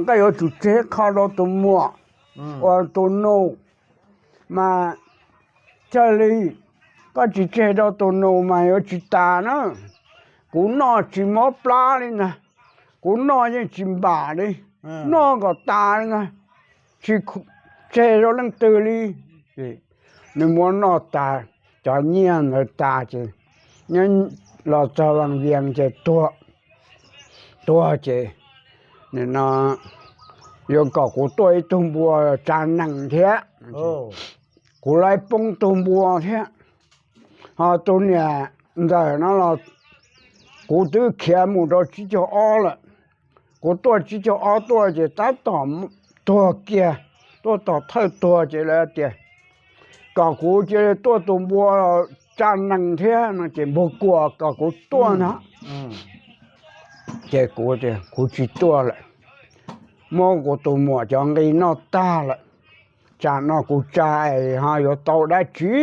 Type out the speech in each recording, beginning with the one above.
Koj yuav tsum tseg qho rau tus muam uas tus nus, mas thiaj li, koj tsis tseg rau tus nus mas yuav tsis tas na. Kuv noj tsis mob plab li ntag, kuv noj yeej tsis npam li, noj kom tas li ntag, tsis tseg rau leej twg li. Nws muab noj tas cov nyiaj ntawd tas ces nyob los txog Vaj Vias ces tuag. Tuag ces nim no yuav kom kuv tuaj ib tug npua tsa nees thiab, kuv laib poob tug npua thiab. Ho tus niam ntxawm no los kuv twb khiav mus rau tsib caug ob lawm. Kuv tuaj tsib caug ob tuaj ces tab tom tuag kiag, tuaj tom thawj tuag ces lawv tias kom kuv cia li tuaj tus npua tsa nees thiab no ces npawg Kuam kom kuv tuaj ntag. Ces kuv tias kuv tsis tuaj lawm, muab kuv tus muam cov nqi noj tag lawm, tsam no kuv tsa es ho yuav tau dab tsi?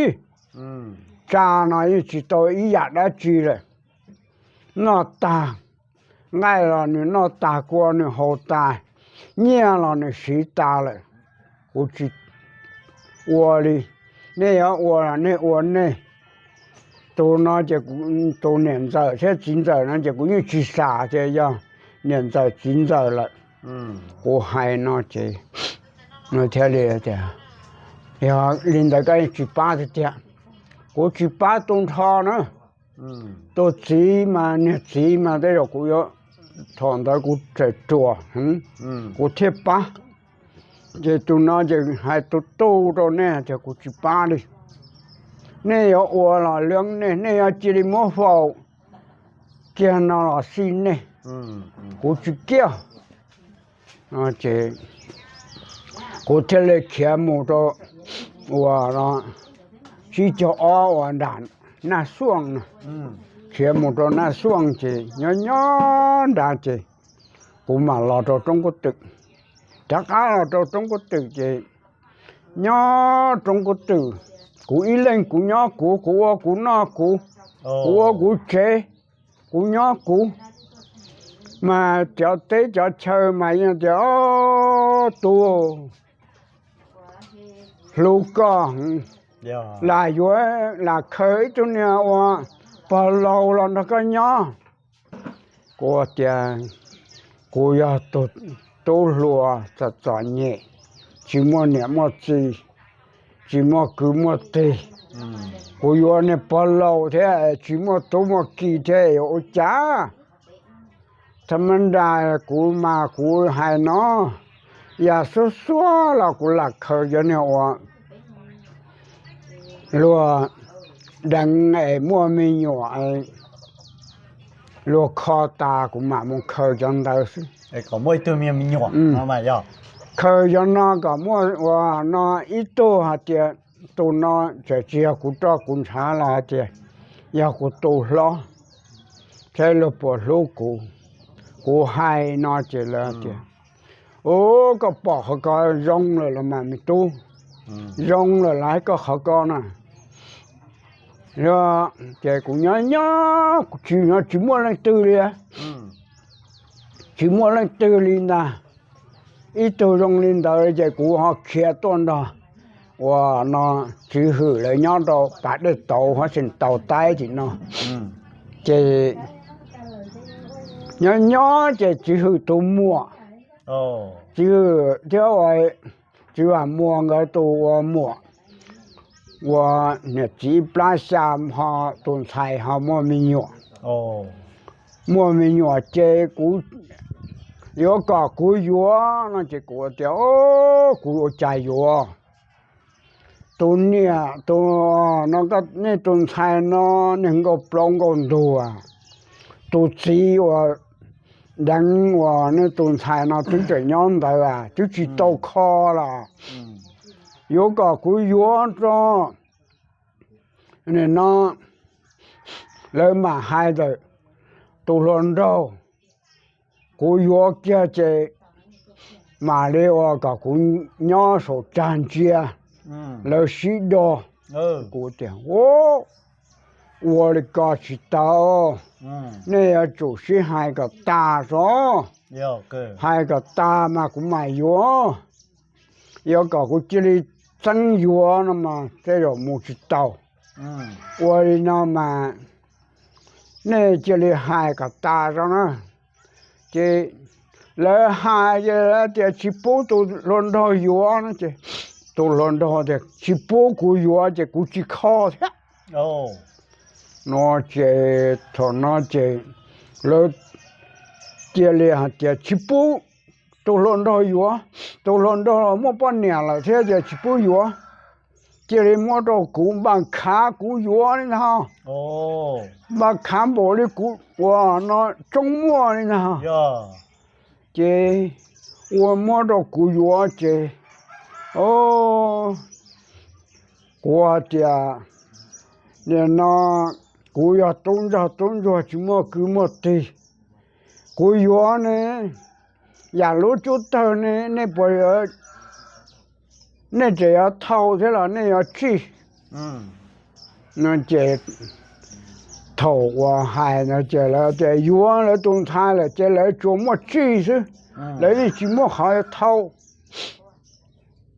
Tsa no yeej tsis tau ib yam dab tsi lawm. Noj tag, nqaij los nws noj tag, kua nws haus tas, nyiaj los nws siv tas lawm, kuv tsis ua li. Nej yuav ua los nej ua nej. Tus no ces, tus niam ntxawm thiab txiv ntxawm no ces kuv yeej tsis xam tias yog niam ntxawm txiv ntxawm lawm. Kuv hais no ces nws thiaj li tias, yog li ntawd koj yeej tsis pab tiag tiag. Kuv tsis pab tu nrho na. Tus txiv mas, niag txiv mas tej zaum kuv yuav, thaum ntawd kuv tseem ruam, kuv thiaj pab. Ces tus no ces hais tus tu rau nej tias kuv tsis pab li. Nej yuav ua los lwm nej, nej yuav cia li muab faus kiag no los xij nej, kuv tsis kiaj. Ces kuv thiaj li khiav mus rau uas tsib caug ob uas nram Naj Xuaj no, khiav mus rau Naj Xuaj ces nyob nyob nrad ces kuv mam los rau Roob Kub Twm. Rov qab los rau Roob Kub Twm ces nyob Roob Kub Twm, kuv ib leeg kuv nyob kuv, kuv ua kuv noj kuv, kuv ua kuv tsev, kuv nyob kuv. Mas cov teb cov chaw mas yeej tias, o, tus hlub koj, lam yuav, lam khaws ib tug niag ua pog laus los nrog koj nyob. Kuv tias kuv yog tus tub hluas txom txom nyem, tsis muaj niam muaj txiv, tsis muaj kwv muaj tij. Kuv yuav niag pog laus thiab tsis muaj tub muaj ki thiab yuav ua cas? Tha ma nra kuv mas kuv hais no, yam xuab xuab los kuv lam khaws cov niag uas luag deev es muaj me nyuam, luag kho tas kuv mam mus khaws cov ntawd xwb. Khaws cov no kom muaj ua no ib tug hais tias tus no txawm tsis yog kuv roj kuv ntshav los hais tias yog kuv tus hlob, thiab luag puas hlub kuv. Kuv hais no ces lawv tias, u, koj pom qhov ko zoo lawm los mas me tub, zoo lawm los koj qhov ko na. Ces kuv nyob nyob kuv tsis, tsis muaj leej twg li, tsis muaj leej twg li ntag. Ib tug zoo li ntawd ces kuv ho khiav tuaj nrog uas no Tswv Hwm lawv nyob rau pas dej tauv hov xeem tau taib tim no. Ces nyob nyob ces Tswv Hwm tus muam, Tswv Hwm thiab ua Tswv Vam Muas nkawd tus ua muam, ua niam txiv plab xya ho tus ntxhais ho muaj me nyuam. Muaj me nyuam ces kuv yuav kom kuv yuav no ces kuv tias, o, kuv ua cas yuav? Tus niam, tus, no, nej tus ntxhais no niag nkauj plaub nkauj ntuag, tus txiv uas deev uas nej tus ntxhais no twb tseem nyob ntawd, twb tsis tau kho los yuav kom kuv yuav rau. Nim no lawv mam hais ntawm tus hluas nraug, kuv yuav kiag ces mam li ua kom kuv nyob saum tsag ntsia, lawv sib do. Kuv tias, u, ua li ko tsis tau, nej yuav tsum sib hais kom tas tso, hais kom tas mas kuv mam yuav. Yuav kom kuv cia li txeeb yuav no mas tej zaum mus tsis tau. Ua li no mas nej cia li hais kom tas tso na. Ces lawv hais ces lawv tias tsis pub tus hluas nraug yuav no ces tus hluas nraug tias tsis pub kuv yuav ces kuv tsis kho thiab no. Ces thaum no ces lawv cia li hais tias tsis pub tus hluas nraug yuav, tus hluas nraug los muaj poj niam lawm thiab ces tsis pub yuav. Cia li muab rau kuv, npaj khav kuv yuav li ntag, npaj khav npaum li kuv uas no tsoob muaj li ntag. Ces ua muab rau kuv yuav ces, o, kuv hais tias nim no kuv yog tub ntsog tub ntsuag tsis muaj kwv muaj tij, kuv yuav ne, yam lub cub tawg ne nej puas, nej tseem yuav thau thiab los nej yuav tsij no ces thaum uas hais no ces lawv tias yuav lawv tus ntxhais lawm ces lawv tsuas muaj tsij xwb, lawv yeej tsis muaj qhov thau.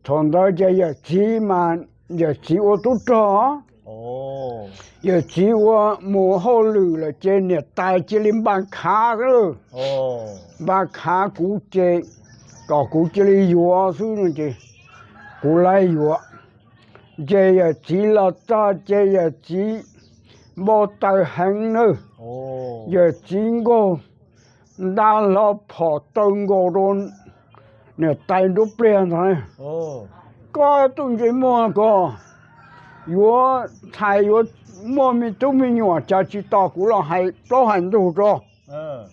Thaum ntawd ces yawm txiv mas yawm txiv ua tub rog, yawm txiv ua mus hauj lwm lawm ces niam tais cia li npaj khav xwb, npaj khav kuv ces kom kuv cia li yuav xwb no ces kuv laib yuav. Ces yawm txiv los txog ces yawm txiv npau taws heev nawb, yawm txiv nkaug ntab hlo phom taw nkaus rau niam tais nruab pliag ntag. Koj tus ntsej muag ko, yuav ntxhais yuav muaj me tub me nyuam cas tsis tos kuv los hais plaub hais ntug tso,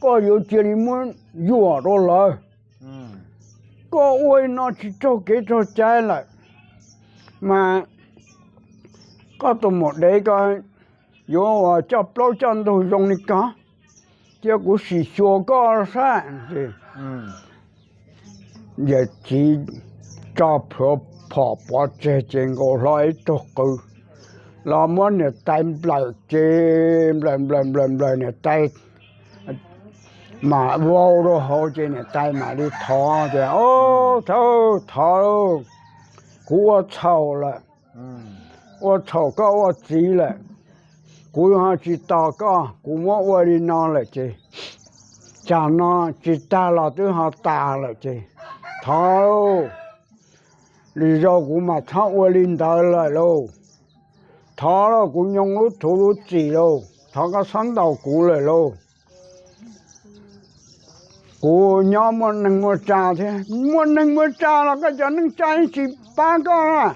koj yuav cia li muab yuam rau lawv. Koj ua li no tsis raug kev raug cai lawm, mas koj tus maum dev ko yuav ua coj plaub coj ntug zoo li ko, cia kuv sim xyuas koj saib. Yawm txiv tso plhuav phom pov tseg ces nkaus hlo ib tug qws los muab niam tais nplawm ces nplawm nplawm nplawm nplawm niam tais mam vau rau hauv ces niam tais mam li thov tias, Au, thov, kuv ua txhaum lawm, ua txhaum koj ua txiv lawm, kuv ho tsis tos koj, kuv muab ua li no lawm ces tsam no tsis tag los twb ho tas lawm ces thov lwm zaus kuv mam txhob ua li ntawd lawm lauj. Thov lauj, kuv nyoo lub thuv lub txim lauj, thov koj txhob ntaus kuv lawm lauj. Kuv nyob muaj neeg muaj tsav thiab, muaj neeg muaj tsav los koj cov neej tsa tsis pab koj na.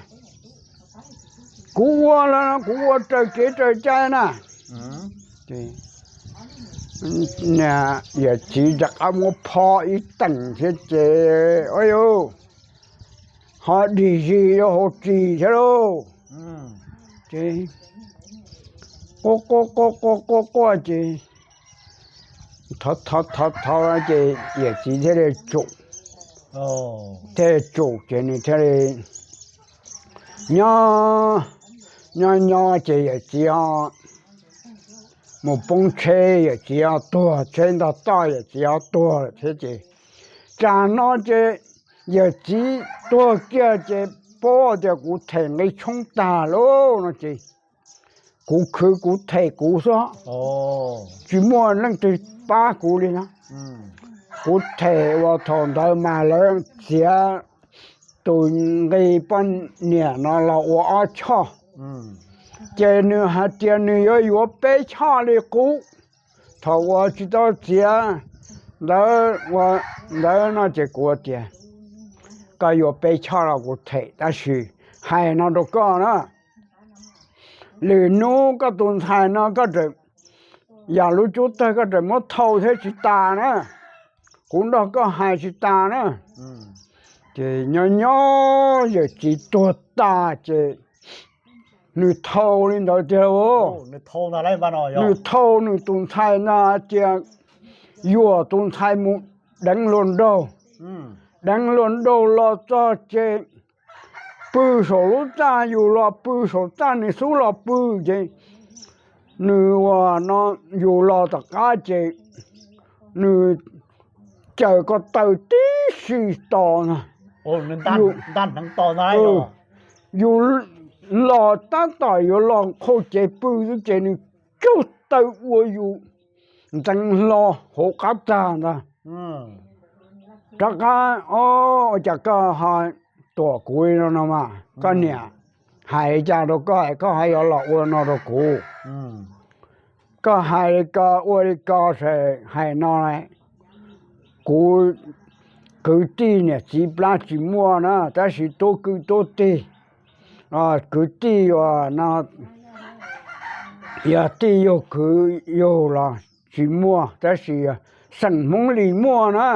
Kuv ua los kuv ua raws kev raws cai na. Yawm txiv rov qab muab pho ib teem thiab ces, Au, ho dim zis rau hauv ris thiab lauj. Ces quaj quaj quaj quaj quaj ces thov thov thov ces yawm txiv thiaj li tsum, thiaj li tsum ces nws thiaj li nyob nyob nyob ces yawm txiv ho mus poob tsheb, yawm txiv ho tuag, tsheb ntog toj yawm txiv ho tuag lawm thiab ces tsam no ces yawm txiv tuag kiag ces paub tias kuv them nqi tshoob tag lauj no ces kuv khwv kuv them kuv xwb, tsis muaj leej twg pab kuv li na. Kuv them uas thaum ntawd mas lawv txiav tus nqi poj niam no los ua ob choj, ces nws hais tias nws yuav yuav peb choj li qub. Thaum uas tsis tau txiav ntawd ua ntawd no ces kuv tias, koj yuav peb choj los kuv them, tab sis hais no rau koj na, lwm hnub koj tus ntxhais no koj yam lub cub tawg koj tseem muab thau thiab tsis tas na, kuv nrog koj hais tsis tas na. Ces nyob nyob yawm txiv tuag tas ces nws thau li ntawd tiag, nws thau nws tus ntxhais no tias yuam tus ntxhais mus deev hluas nraug, deev hluas nraug los txog ces pw saum lub txaj yus los pw, saum txaj nws xub los pw ces Nws ua no, yus los tom qab ces nws cawm ko taw tib si tos na. Yus los tab tom yuav los qhau cev pw xwb ces nws cug taw ua yus ntxeev hlo hauv qab txag ntag. Rov qab, o, ua cas koj ho tuam kuv li no no mas? Koj niam hais li cas rau koj, koj ho yuav los ua no rau kuv? Koj hais li ko ua li ko ces hais no, kuv kwv tij niam txiv plab tsis muaj na, tab sis tub kwv tub tij, kwv tij uas no yog tij yug kwv yug los tsis muaj, tab sis xeem Hmoob Lis muaj na.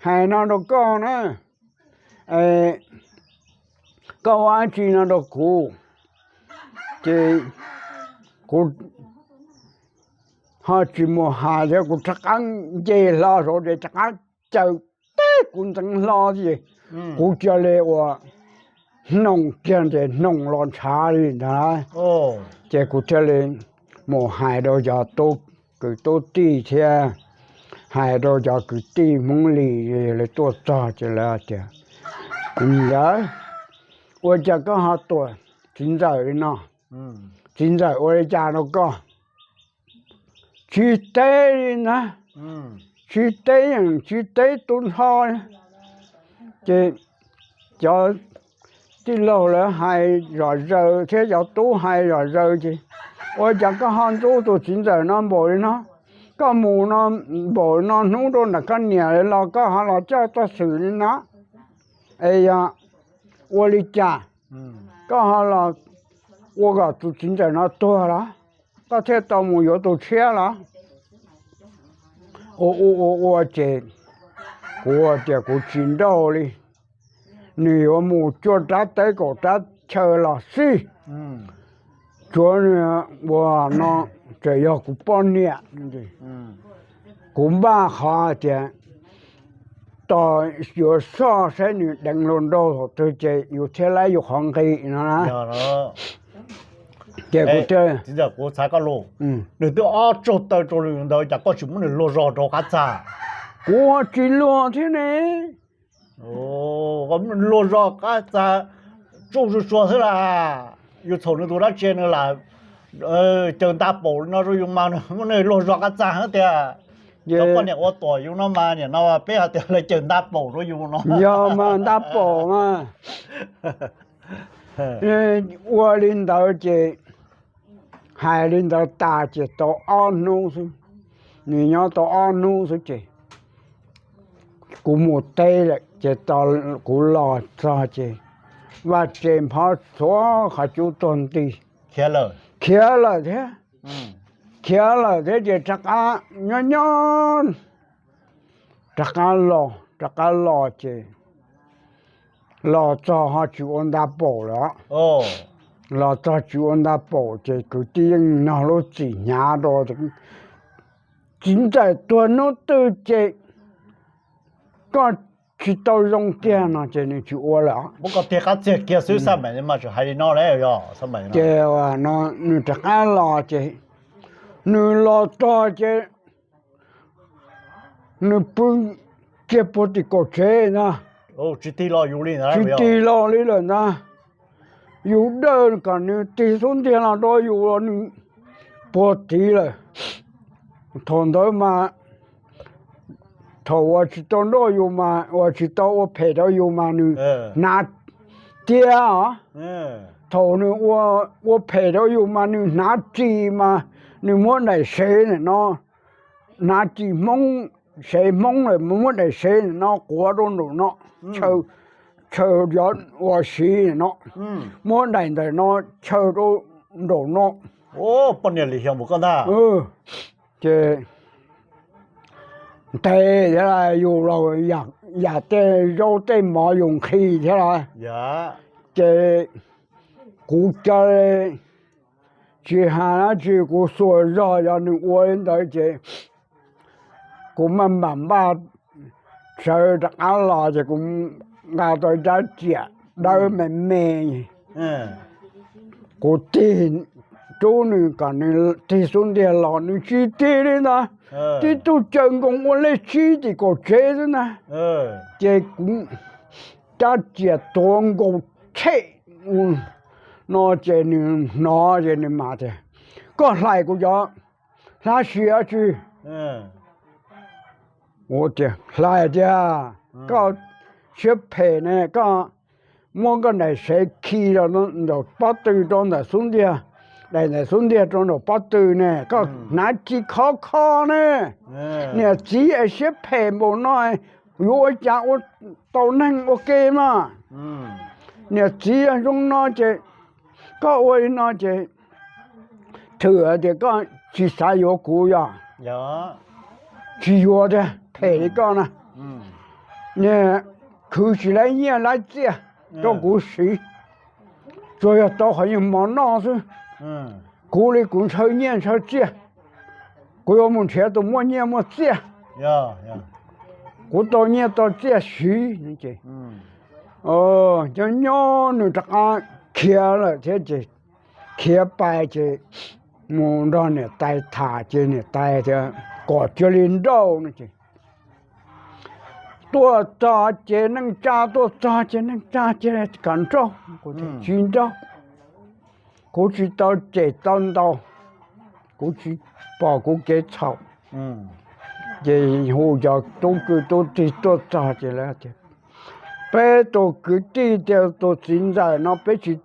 Hais no rau koj na, koj ua dab tsi no rau kuv? Ces kuv ho tsis mus hais thiab, kuv rov qab nce hlo saud ces rov qab cawm tib kuv ntxeev hlo ces kuv cia li ua hnoos kiag ces hnoos los ntshav li ntag. Ces kuv thiaj li mus hais rau cov tub kwv tub tij thiab hais rau cov kwv tij Hmoob Lis li tuaj txog ces lawv tias, Ntawd, ua cas koj ho tuam txiv ntxawm li no? Txiv ntxawm ua li cas rau koj? Tsis teb li ntag, tsis teb yeej tsis teb tub nrho. Ces cov tij laug lawv hais zom zaws thiab cov tub hais zom zaws ces, Ua cas koj ho ntxub tus txiv ntxawm no npaum li no? Koj mus no npaum no hnub rau ntawm koj niam los koj ho los coj tuaj xwm li no, es yog ua li cas koj ho los ua kom tus txiv ntxawm no tuag los? Koj thiaj tau mus yuav tus tshiab los? Ua ua ua ua ces kuv tias kuv tsis nrauj li, nws yuav mus cuaj rab teb kaum rab chaw los xij, tsuav nws ua no tseem yog kuv poj niam. Kuv npaj qhov tias tos yuav soj saib nws deev hluas nraug thaum twg ces yus thiaj laib yus qhov nqi no na. Ces kuv thiaj, nws twb ob tsaug taw rau li ntawd cas koj tsis muab nws luag zog rau qab txag? Kuv tsis luag thiab ne. Luag zog qab txag tsuj sua sua xwb las. Yus txhaum nws tus dab tsi nws lam caws nta paum li no rau yus mas muab nws luag zog qab txag tiag. Cov poj niam ua tuam yus no mas nim no peb hais tias lawv caws nta paum rau yus no. Yog mas nta paum mas. Ua li ntawd ces, hais li ntawd tas ces tau ob hnub xwb, nws nyob tau ob hnub xwb ces kuv mus teb lawm ces kuv los txog ces vaj tse nphob txhua qhov cub tuag nti, khiav lawm thiab. Khiav lawm thiab ces rov qab nyob nyob rov qab los, rov qab los ces los txog ho tsis ua nta paum lawm. Los txog tsis ua nta paum ces kwv tij yeej nog lub txim hnyav rau, txiv ntxawm tuag hnub twg ces koj tsis tau zoo tiag no ces nws tsis ua lawm. Ces nws rov qab los ces, nws los txog ces nws pw kiag puag tim kaum tsev na, tsis tig los li lawm ntag. Yus dawj kom nws tig xub ntiag los rau yus los nws puag tid lawm. Thaum ntawd mas, thaum uas tsis tau nrauj yus mas, uas tsis tau ua phem rau yus mas nws hnav tiab os. Thaum nws ua phem rau yus mas nws hnav ris mas nws muab daim sev ntawm no, hnav ris Hmoob, sev Hmoob lawm muab daim sev ntawm no quav rau nraum no, chaw, chaw yov uas siv ntawm no, muab daim ntawm no chaw rau nraum no. Ces ntes thiab las, yus los yam tej zaub tej mov yus nqhis thiab las. Ces kuv ca tsis hais dab tsi, kuv xuas zog yog nws ua li ntawd ces kuv maj mam npaj sawv rov qab los ces kuv nqa tau rab riam dawb me me, kuv tig rub nws kom nws tig xub ntiag los, nws tsis tig li ntag. Tib tug caws nkoos ua lej tsib tim kaum tsev xwb ntag. Ces kuv rab riam tuav nkaus tshem no ces nws hnov ces nws mam tias, koj hlais kuv cov hlab siav tsi? Ua tias hlais tiag, koj siab phem ne, koj muab koj daim sev khi los nraum pob tw rau ntawm xub ntiag, daim ntawm xub ntiag rau nraum pob tw ne, koj hnav ci khov kho ne. Niam txiv es siab phem npaum no, yuav ua cas ua tau neeg ua ke mas. Niam txiv zoo no ces koj ua li no ces thwm tias koj tsis xav yuav kuv yog? Tsis yuav tiag, phem li koj na. Niag khwv tsis laib nyiaj laib txiaj rau kuv siv, tsuas yog tau qhov nyuag mov noj xwb. Kuv li kuv ntshaw nyiaj ntshaw txiaj, kuv yuav mus nrhiav tus muaj nyiaj muaj txiaj, kuv tau nyiaj tau txiaj siv no ces nyob nyob nws rov qab khiav lawm thiab ces khiav pais ces mus nrog niam tais tham ces niam tais tias kom cia li nrauj no ces tuaj txog ces neej tsa, tuaj txog ces neej tsa ces kom nrauj, tsis nrauj. Kuv tsis tau cem tau ntaus, kuv tsis pom kuv kev txhaum. Ces hu cov tub kwv tub tij tuaj txog ces lawv tias, peb tus kwv tij tias tus txiv ntxawm no peb tsis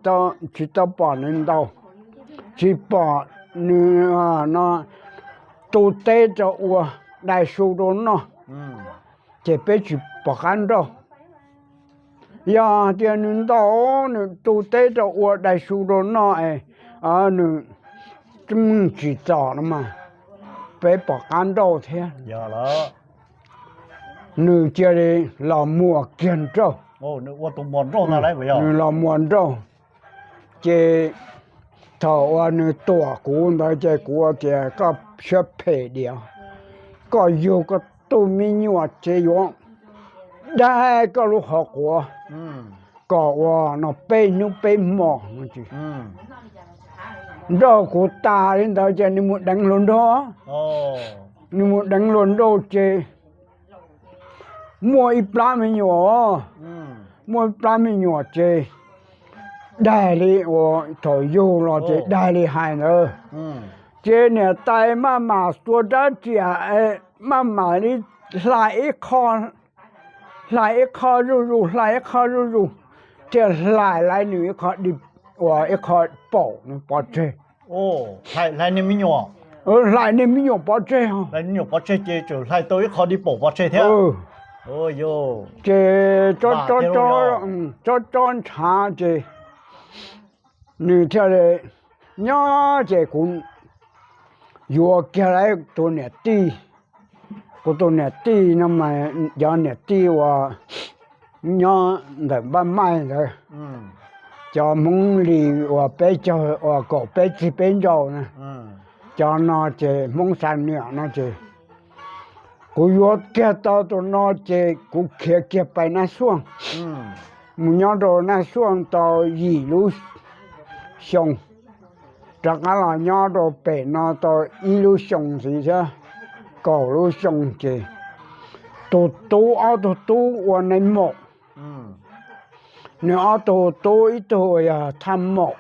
tau pom nws ntaus, tsis pom nws no tu teb rau ua, dai su rau noj, ces peb tsis pom qab nrauj. Yog tias nws ntaus, nws tu teb rau ua, dai su rau noj es nws tsis txom no mas peb pom qab nrauj thiab. Nws cia li los muas kiag nrauj. Nws los muas nrauj. Ces thaum uas nws tuam kuv ntawd ces kuv tias, koj siab phem diam, koj yug koj tus me nyuam ces yuav dai koj lub qhov quav kom ua no peb hnub peb hmo no ces nrauj kuv tas li ntawd ces nws mus deev hluas nraug. Nws mus deev hluas nraug ces muaj ib plab me nyuam, muaj ib plab me nyuam ces daig li uas thaum yug los ces daig li hais ntawd. Ces niam tais maj mam tua rab riam, maj mam li hlais ib qho, hlais ib qho zuj zus, hlais ib qho zuj zus, thiaj hlais laiv nws ib qho, ua ib qho paum nws pov tseg. Hlais niag me nyuam pov tseg, hlais niag me nyuam pov tseg ces tseem hlais tau ib qho di paum pov tseg thiab. Ces tsob tsob ntshav ces nws thiaj li nyob ces kuv yuav kiag lawv tus niam tij, kuv tus niam tij no mas cov niam tij uas nyob ntawm Npaj Maij ntawd, cov Hmoob Lis uas peb caug uas kaum peb txig peb ncauj na, cov no ces Hmoob Xa Niam no ces kuv yuav kiag tau tus no ces kuv khiav kiag pais Naj Xuaj, mus nyob rau Naj Xuaj tau yim lub xyoo, rov qab los nyob rau pem no tau ib lub xyoo ntxiv thiab, kaum lub xyoo ces tus tub, ob tug tub ua nais maum. Nws ob tug tub ib tug uas yog thaj maum,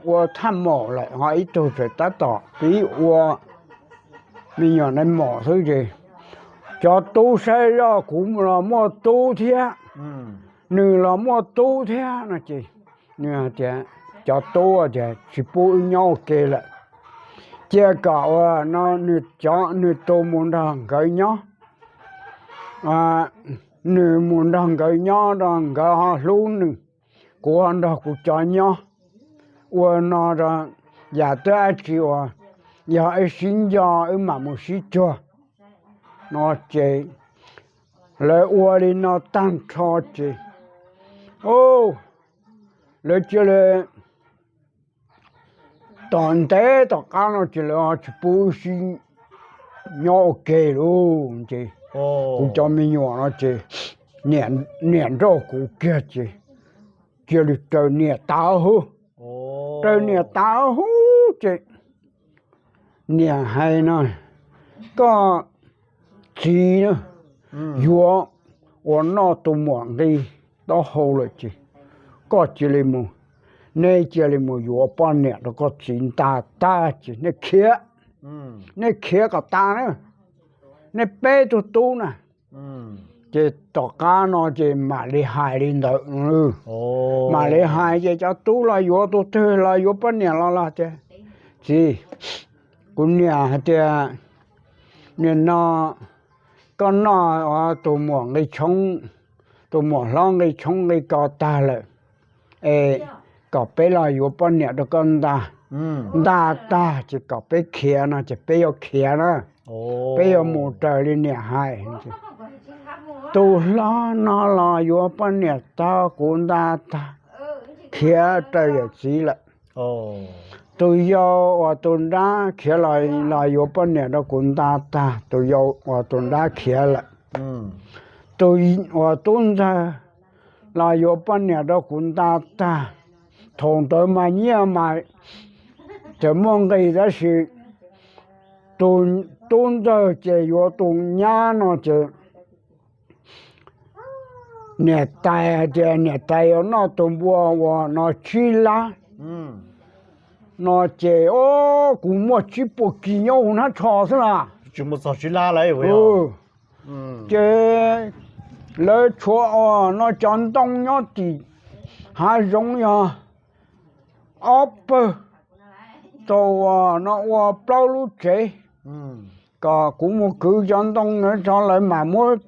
ua thaj maum lawm ho ib tug tseem tab tom pib ua me nyuam nais maum xwb ces cov tub saib zoj kuv los muaj tub thiab, nws los muaj tub thiab no ces nws hais tias cov tub tias tsis pub wb nyob ua ke lawm, cia kom ua no nws cov, nws tus mus nrog nkawd nyob, nws mus nrog nkawd nyob rau nkawd ho hlub nws, kuv ho nrog kuv cov nyob. Ua no rau yam twb dab tsi uas yog wb sib nco wb mam mus sib cuag no ces lawv ua li no tag nrho ces lawv cia li tom ntev tom qab no ces lawv tsis pub wb sib nyob ua ke lauj ces kuv cov me nyuam no ces niam nrauj kuv kiag ces cia li raws niam tas huv, raws niam tas huv ces niam hais no, koj txiv yuav ua noj tus muam nqi taub hau lawm ces koj cia li mus, neb cia li mus yuav poj niam rau koj txiv nta tag ces nej khiav, nej khiav kom tas na, nej peb tug tub na. Ces tom qab no ces mam li hais li ntawd. Mam li hais ces cov tub los yuav, tus twg los yuav poj niam los los tias, txiv, kuv niam hais tias nim no koj noj tus muam nqi tshoob, tus muam hlob nqi tshoob nqi kos tag lawm es kom peb los yuav poj niam rau koj nta, nta tag ces kom peb khiav no ces peb yuav khiav na, peb yuav mus raws li niam hais. Tus hlob no los yuav poj niam tau kuv nta tag, khiav raws yawm txiv lawm. Tus yau uas tus nrab khiav los yuav poj niam rau kuv nta tag, tus yau uas tus nrab khiav lawm. Tus uas tub ntxawg los yuav poj niam rau kuv nta tag. Thaum ntawd mas nyiaj mas tseem muaj nqis tab sis tus tub ntxawg ces yuav tus nyab no ces niam tais hais tias niam tais yuav noj tus npua uas no tsib lab no ces, o, kuv muaj tsib puas kis nyob hauv hnab tsho xwb las. Ces lawv tshuav uas no cov ntoo nyob tim hav zoov yog ob pawg, tau no ua plaub lub tsev, kom kuv mus kwv cov ntoo ntawd tso lawv mam muab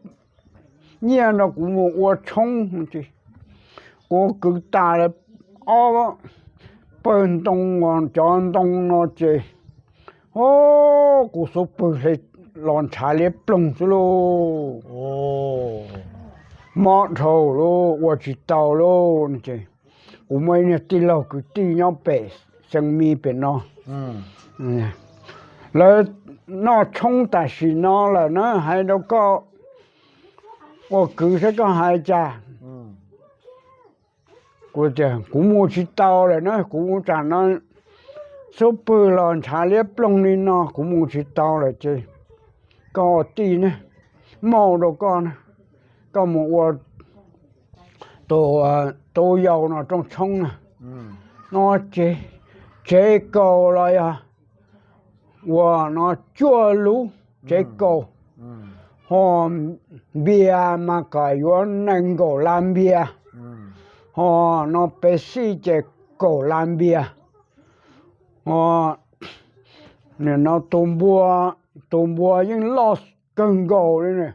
nyiaj rau kuv mus ua tshoob. Kuv kwv tas lawv ob pawg ntoo, cov ntoo no ces, o, kuv xub pwg hle los ntshav liab ploog xwb lauj. Mob dhau lauj, ua tsis tau lauj. Ces kuv muaj ib niag tij laug kwv tij nyob pem Xeev Mis pem no, lawv noj tshoob tam sim no lawm na, hais rau koj ua kwv saib koj hais cas. Kuv tias kuv mus tsis tau lawm na, kuv tsam no xub pwg los ntshav liab ploog li no, kuv mus tsis tau lawm ces koj ua tij ne, muab rau koj na, koj mus ua tus tub yau no rooj tshoob na. No ces tsev kaus los yog uas no cuaj lub tsev kaus, ho npias mas kom yuav nees nkaum lab npias, ho no pes xij ces kaum lab npias, ho nim no tus npua, tus npua yeej loj kawg nkaus li na.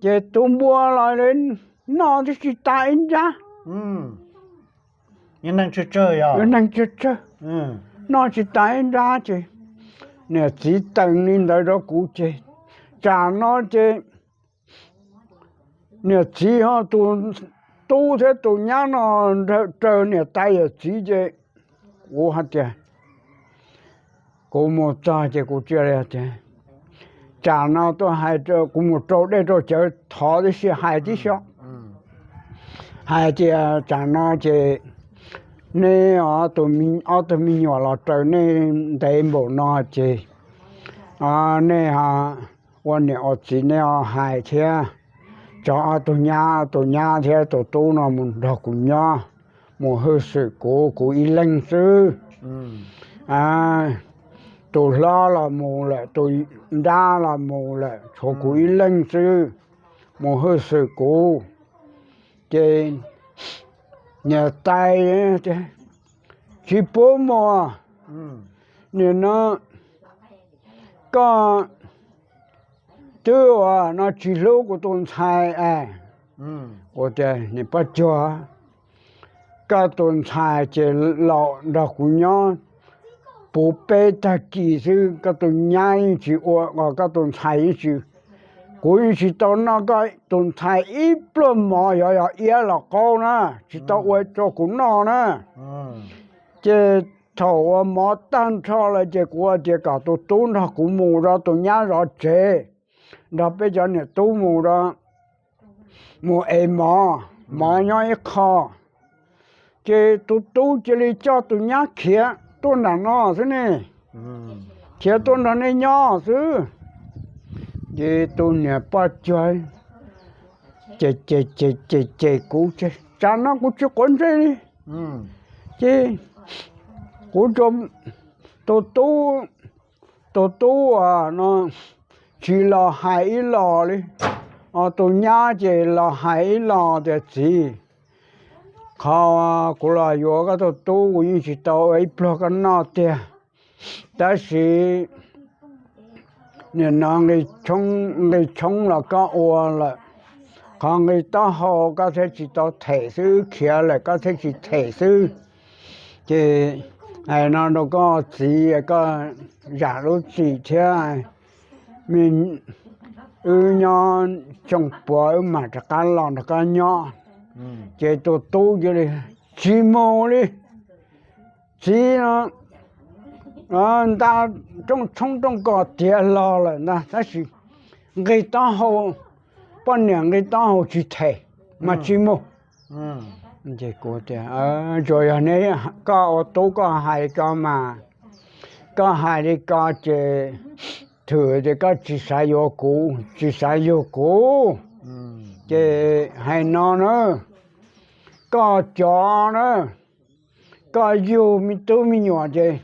Ces tus npua los noj twb tsis tas ib nrab, neeg tsawg tsawg, noj tsis tas ib nrab ces niam txiv tees li ntawd rau kuv ces tsam no ces niam txiv ho tus tub thiab tus nyab no raws niam tais yawm txiv ces kuv hais tias kuv mus txog ces kuv cia li tias tsam no tuaj hais, kuv mus rau dej rau cawv thov tib si hais tib xyob, hais tias tsam no ces neb ob tug me nyuam los raws nej ntev npaum no ces nej ua niam ua txiv nej ho hais thiab, tso ob tug nyab, tus nyab thiab tus tub no mus nrog kuv nyob, mus hwj xwm kuv, kuv ib leeg xwb. Tus hlob los mus lawm, tus nrab los mus lawm, tshuav kuv ib leeg xwb, mus hwj xwm kuv. Ces niam tais, tsis pub mus, nim no koj twb uas no tsis hlub kuv tus ntxhais es. Kuv tias niam poj cuag, koj tus ntxhais ces los nrog kuv nyob puv peb tag kis xwb, koj tus nyab yeej tsis ua, koj tus ntxhais yeej tsis, kuv yeej tsis tau noj koj tus ntxhais ib pluag mov, yog yog iab los qaub na, tsis tau ua rau kuv noj na. Ces thaum uas mov tag nrho lawm ces kuv tias kom tus tub nrog kuv mus rau tus nyab zov tsev, nrog peb cov niam tub mus, mus ev mov, mov nyob ib qho. Ces tus tub cia li coj tus nyab khiav tuaj nram no xwb ne. khiav tuaj nrog nej nyob xwb. Ces tus niam poj cuag ces ces ces ces ces kuv, tsam no kuv tsis quav ntsej li. Ces kuv, tus tub, tus tub no tsis los hais ib los li, tus nyab ces los hais ib los tias, Txiv, qhov kuv los yuav koj tus tub kuv yeej tsis tau ua ib pluag koj noj tiag, tab sis nim no nqi tshoob los koj ua lawm, qhov nqi taub hau koj thiaj tsis tau them xwb, khiav lawm koj thiaj tsis them xwb. Ces hais no rau koj txiv, koj zam lub txim thiab, wb nyob xyoo puav wb mam rov qab los nrog koj nyob. Ces tus tub cia li, Tsis mus li, txiv no nta rooj tshoob rooj kos tiav los lawm ntag, tab sis nqi taub hau, poj niam nqi taub hau tsis them, mas tsis mus. Ces kuv tias, Tsuas yog ne, koj ua tub koj hais li ko mas, koj hais li ko ces thwm tias koj tsis xav yuav kuv, tsis xav yug kuv. Ces hais no na, koj cov na, koj yug me tub me nyuam ces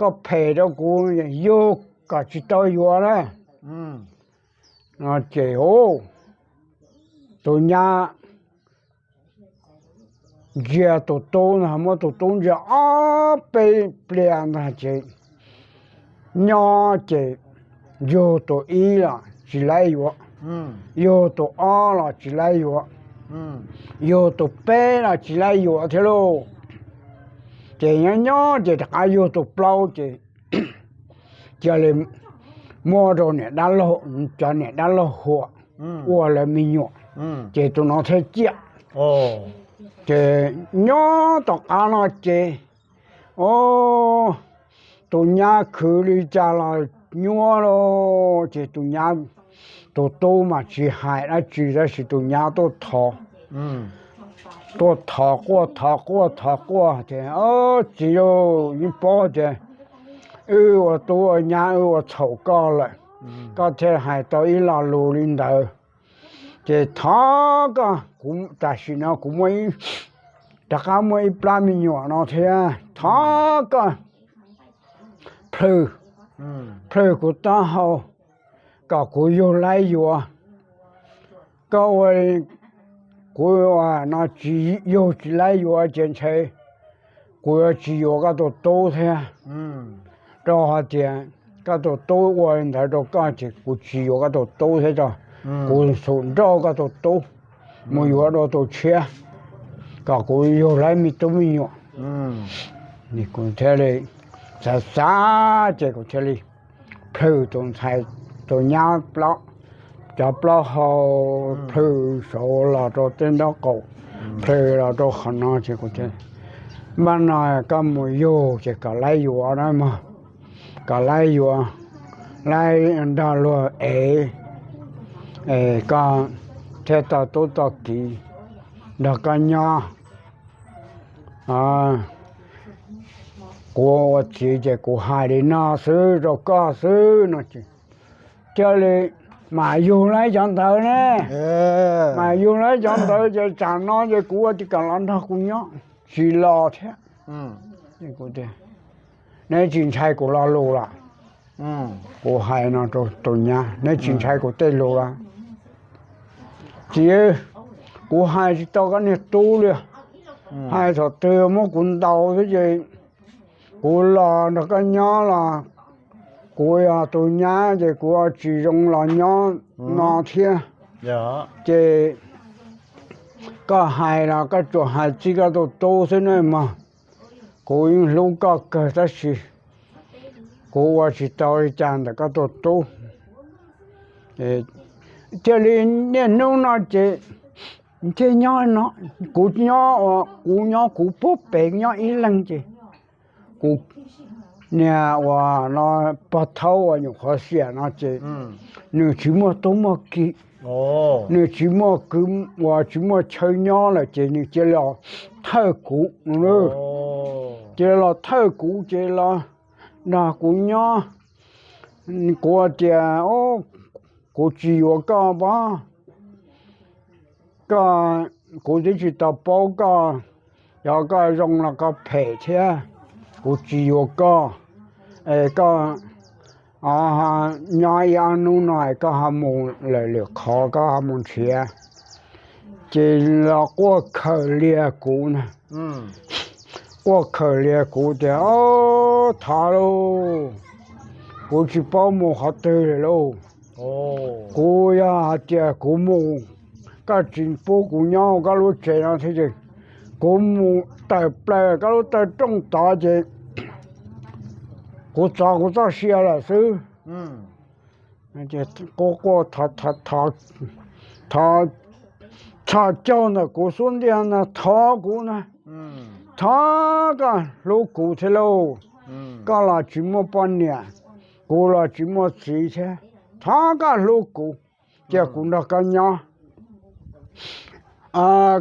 koj phem rau kuv, yug kom tsis tau yuav na. No ces tus nyab ntsia tus tub ntag, muab tus tub ntsia ob peb pliag ntag ces nyob ces yug tus ib los tsis laib yuav, yug tus ob los tsis laib yuav, yug tus peb los tsis laib yuav thiab lauj. Ces nyob nyob ces rov qab yug tus plaub ces cia li muab rau niam dab laug, cov niam dab laug huam ua lawv me nyuam, ces tus no thiaj ciaj. Ces nyob tom qab no ces, o, tus nyab khwv li cas los nyuaj lauj. Ces tus nyab, tus tub mas tsis hais dab tsi tab sis tus nyab tuaj thov, tuaj thov quaj thov quaj thov quaj tias, Txiv, yeej paub tias wb ua tub ua nyab wb ua txhaum koj lawm, koj thiaj hais tau ib lo lus li ntawd. Ces thov koj, kuv tam sim no kuv muaj, rov qab muaj ib plab me nyuam no thiab, thov koj plhws, plhws kuv taub hau kom kuv yug laib yuav. Koj ua, kuv ua no tsis yug tsis laib yuav ces ntshe kuv yuav tsis yuav koj tus tub thiab, rau qhov tias koj tus tub ua li ntawd rau koj ces kuv tsis yuav koj tus tub thiab tso, kuv xum nrauj koj tus tub mus yuav dua tus tshiab kom kuv yug laib me tub me nyuam. Kuv thiaj li xav xav ces kuv thiaj li plhws tus ntxhais, tus nyab cov plaub hau, plhws saud los rau tej nraub qaum, plhws los rau qhov no ces kuv tias, Npaj no koj mus yug ces kom laib yuav na mog, kom laib yuav, laib nrog luag ev, koj thiaj tau tub tau kiv nrog koj nyob. Kuv ua txiv ces kuv hais li no xwb rau koj xwb no ces thiaj li mam yug laib cov ntawd ne. Mam yug laib cov ntawd ces tsam no ces kuv ua tsis kam los nrog kuv nyob, tsis los thiab. Neb tsis ntshai kuv lo lus los? Kuv hais no rau tus nyab, Neb tsis ntshai kuv tej lus los? Txiv, kuv hais tsis tau koj niag tub li. Hais thaum twg muab kuv ntaus xwb ces kuv los nrog koj nyob los kuv yog tus nyab ces kuv tsis zoo los nyob no thiab. Ces koj hais los koj tsuas hais txij koj tus tub xwb ne mog. Kuv yeej hlub koj kawg tab sis kuv ua tsis tau li cas ntawm koj tus tub. Thiaj li niaj hnub no ces thiaj nyob no, kuv nyob, kuv nyob kuv puag pem nyob ib leeg ces kuv niag uas no pog thaub uas nyuam qhuav xiam no ces nws tsis muaj tub muaj ki, nws tsis muaj kwv uas tsis muaj chaw nyob lawm ces nws cia li los thawj kuv, cia li los thawj kuv ces los nrog kuv nyob. Kuv tias, kuv tsis yuav koj pab, koj, kuv twb tsis tau paub koj, yog koj zoo los koj phem thiab, kuv tsis yuav koj. Es koj nyob ib ob hnub no koj ho mus lawm lwm qhov, koj ho mus nrhiav. Ces los quaj khaws lias kuv na, quaj khaws lias kuv tias, Thov lauj, kuv tsis paub mus qhov twg lawm lauj. Kuv yog hais tias kuv mus, koj tsis pub kuv nyob koj lub tsev no thiab ces kuv mus tawm plaws koj lub taw rooj tod ces kuv txov kuv txoj sia lawm xwb. Quaj quaj, thov, txhos caug ntawm kuv xub ntiag no thov kuv na, thov koj hlub kuv thiab lauj. Koj los tsis muaj poj niam, kuv los tsis muaj txiv thiab, thov koj hlub kuv, cia kuv nrog koj nyob.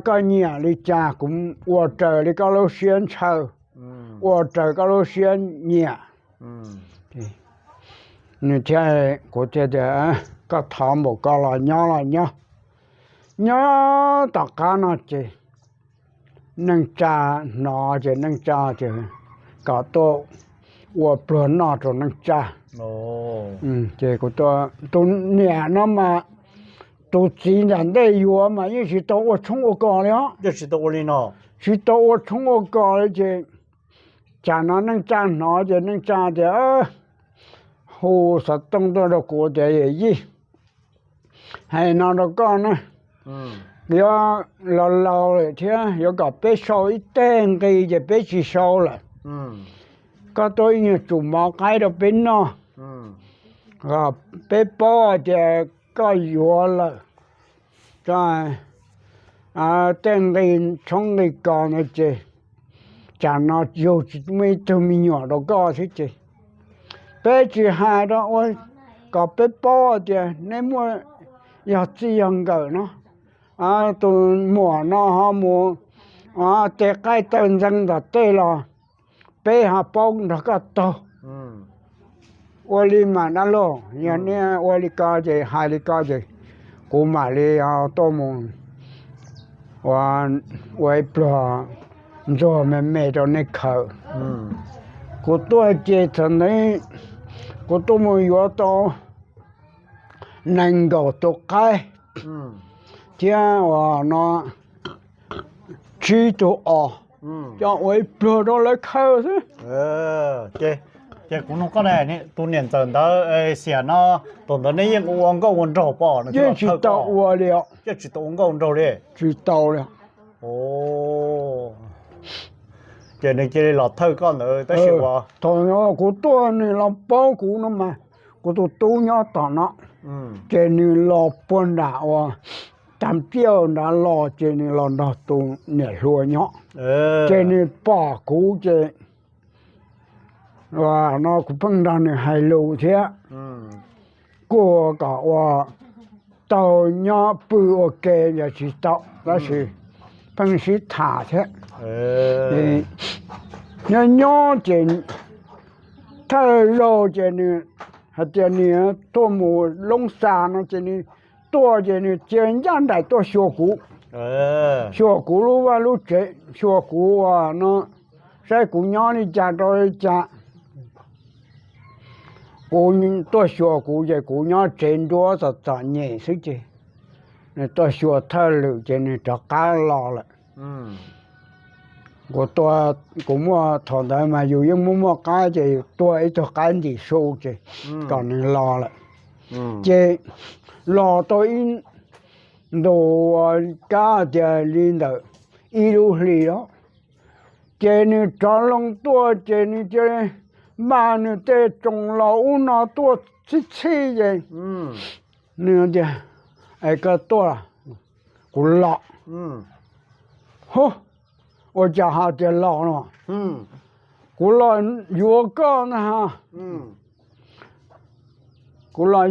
Koj nyiam li cas kuv ua raws li koj lub siab ntshaw, ua raws koj lub siab nyiam. Nws thiaj, kuv thiaj tias, Koj thov npaum ko los nyob los nyob. Nyob tom qab no ces neej tsa hnov ces neej tsa ces kom tuaj ua pluag noj rau neej tsa. Ces tus niam no mas tus txiv nram ntej yuav mas yeej tsis tau ua tshoob ua kos li os. Tsis tau ua tshoob ua kos li ces tsam no neej tsa hnov ces neej tsa tias, hu xov tooj tuaj rau kuv tias, Yawm yij, hais no rau koj na, yuav laus laus lawm thiab yuav kom peb sau ib teg nqi ces peb tsis sau lawm. Koj tuaj ib nyuag tsum mov qaib rau peb noj, peb paub hais tias koj yuav lawm. Tej nqi tshoob nqi kos no ces tsam no yug tsis muaj ib tug me nyuam rau koj thiab ces peb tsis hais rau ua kom peb paub tias neb muaj yog txij yog nkawm no. Tus muam no ho mus tej qaib taw ntxeev tom tej los peb ho paub nrog koj taug. Ua li mas dab laug, yog nej ua li ko ces hais li ko ces kuv mam li tuaj mus ua ib pluag ntxuag me me rau nej khaws. Kuv tuaj ces thaum ntawd kuv tuaj mus yuav tau nees nkaum tus qaib thiab uas no tsib tug os, coj ua ib pluag rau lawv khaws xwb. Ces kuv nug koj, tus niam ntxawm ntawd, xiam no, thaum ntawd nej yeej ua nkauj ua nraug pom? Yeej tsis tau ua li os. Yeej tsis tau ua nkauj nraug li. Tsis tau li. Ces nws cia li los thawj koj ntawd tab sis uas thaum kuv tuaj nws los paub kuv no mas, kuv tus tub nyob tom no, ces nws los puag nram uas tag piaj nrad los ces nws los nrog tus niam hluas nyob, ces nws pom kuv ces no kuv pheej nrog nws hais lus thiab, kuj kom ua taug nyob pw ua ke yog tsis tau tab sis pheej sib tham thiab. Nyob nyob ces thawj zaug ces nws hais tias nws tuaj mus Loob Xas no ces nws tuaj ces nws cia ncaj nraim tuaj xyuas kuv, xyuas kuv lub vaj lub tsev, xyuas kuv uas no saib kuv nyob li cas rau li cas. Kuv tuaj xyuas kuv ces kuv nyob tsev nruab txom txom nyem xwb ces nws tuaj xyuas thawj lwm ces nws rov qab los lawm. Kuv, kuv muaj thaum ntawd mas yus yeej muaj muaj qaib ces yus tua ib tug qaib ntim su ces kom nws los lawm. Ces los tau ib ntus, kab tias li ntawm ib lub hlis os, ces nws rov loo tuaj ces nws cia li npaj nws tej tsoos los ub no tuaj txhij txhij ces nws tias, Es koj tuaj, kuv los. Hu, ua cas ho tias los no? Kuv los yuav koj na. Kuv los